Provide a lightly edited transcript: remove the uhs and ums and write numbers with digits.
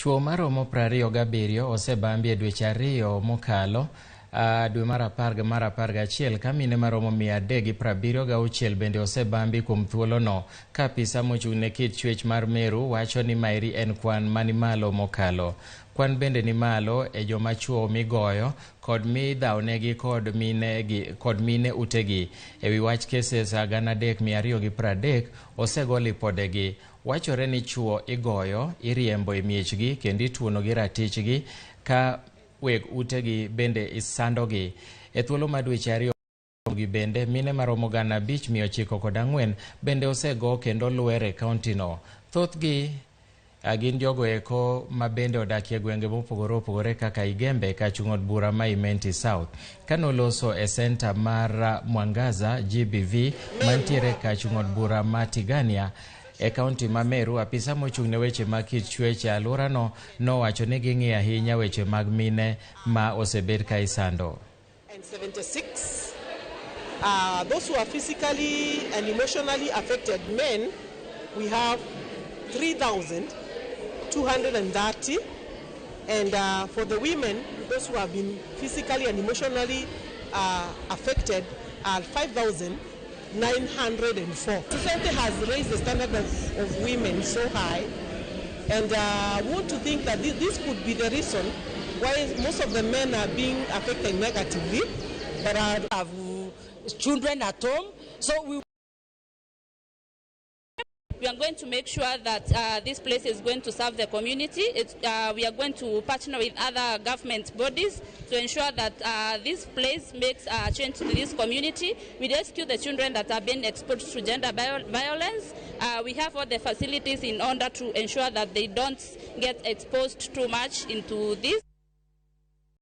Chwo maromo 27 osebambi e dweche 2 mokalo, dwe mar 10 gi mar 11, ka mine maromo 376 bende osebambi kuom thuolono, ka apisa mochung' ne kit chwech mar Meru wacho ni maeri en kwan mani malo mokalo. Kwan bende ni malo e joma chwo migoyo kod midhawonegi kod mine gi, kod mine utegi. E wi wach cases 3230 osego lipodegi. Wachore ni chwo igoyo, iriembo e miechgi kendo ituonogi ratichgi ka weg utegi bende isandogi. E thuolo mar dweche 2 gi bende mine maromo 5904 bende osego kendo lwer e kaunti no. Thothgi gin jogo eko ma bende odakie gwenge mopogore opogore kaka Igembe kachung' od bura ma Imenti South. Kanoloso e senta mar Mwangaza GBV mantiere kachung' od bura ma Tigania e kaunti ma Meru, apisa mochung' ne weche mag kit chwech e alworano nowacho ni ging'iyo ahinya weche mag mine ma osebed ka isando. And 76. Those who are physically and emotionally affected men, we have 3,230. And for the women, those who have been physically and emotionally affected are 5,904. Society has raised the standard of women so high, and want to think that this could be the reason why most of the men are being affected negatively. But I have children at home, so we are going to make sure that this place is going to serve the community. We are going to partner with other government bodies to ensure that this place makes a change to this community. We rescue the children that have been exposed to gender violence. We have all the facilities in order to ensure that they don't get exposed too much into this.